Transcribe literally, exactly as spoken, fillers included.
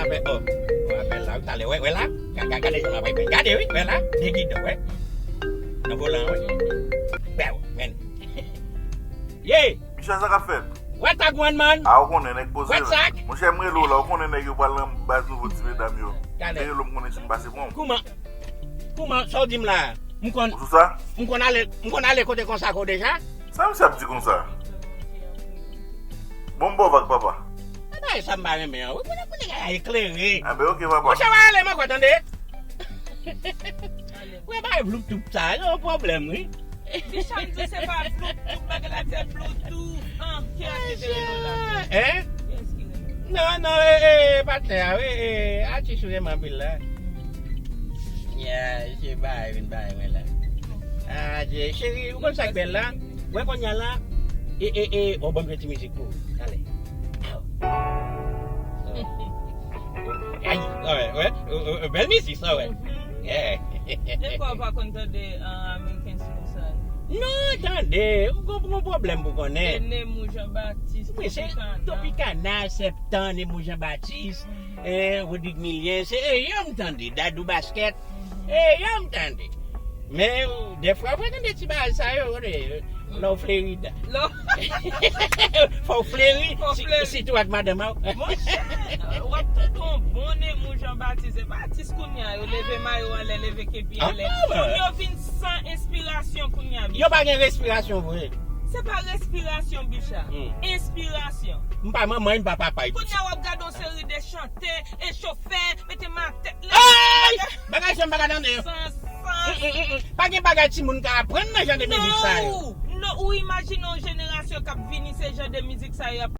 Apèl, oh, apèl la, wi, talè, wè, wè la. Ga- ga- Gade jan l ap pran. Gade, wi, wè la. De gidon, wè. Nan volan, wè. Bèw, men. Ye! Michel, sa k ap fèt? What a gwaan, man? A, ou konnen, nèg poze la. What sak? Monchè, m rele w la, ou konnen nèg yo pral nan baz nouvo ti medam yo. Gade. M te rele w, m konnen si m pase pran w. Kouman? Kouman? Sa w di m la? M konn, Ou sou sa? M konn ale, m konn ale kote konsa ko deja? Sa misye ap di konsa? Bon, m ba w vag, papa. E bagay sa m pa renmen an. Wi, konnen pou nèg la eklere. A ben, oke, papa. Monchè, pa rele m ankò, tande? Wè, bagay vloup toup sa, se yon pwoblèm, wi. Ti chan di se pa vloup, tout bagay la se vloup tou. An, ki atis te rele w la? Hein? Kiyès ki rele w? Non, non, e, e, patnè a, wi, e, atis ou renmen anpil la. Ya, se bagay vin bay mwen la. Ah, Dye, cheri, ou konn sa k bèl la? Wè kounye a la. E, e, e, oh, ban m jwe ti mizik pou ou. Ale. Ay, wè, wè, wè, bèl mizik sa, wè. Yeah. Dekwa w pa konn tande, uh, American Suicide? Non, tande, ou gon, gon pwoblèm pou konnen. E Nemou Jean Baptiste, Wi, se Tropicana. Tropicana, Septan, Nemou Jean Baptiste, eh, Rodrigue Milien, se e yo m tande, Dadou Basket, e yo m tande. Men, dèfwa, ou tande ti bagay sa yo, lè w fleri. Lè w Fò w fleri, Fò w si- fleri. Sitou ak madanm ou. Monchè, w ap tande yon bon Nemou Jean Baptiste. Se pa atis kounye a, yo leve mayo anlè, leve kepi Ah, anlè. Moun yo vin san enspirasyon kounye a, Yo pa gen respirasyon vre. Se pa respirasyon, bicha. Hmm. Enspirasyon. M pa manman, m pa papa. Kounye a, w ap gade yon seri de chantè, e chofè, mete m ak tèt la. Ay! Bagay sa m pa ka tande yo. San sans. Mm, mm, mm, mm. Pa gen bagay timoun ka aprann nan jan de mizik sa yo. Non, non, ou imajine yon jenerasyon k ap vini, se jan de mizik sa yo ap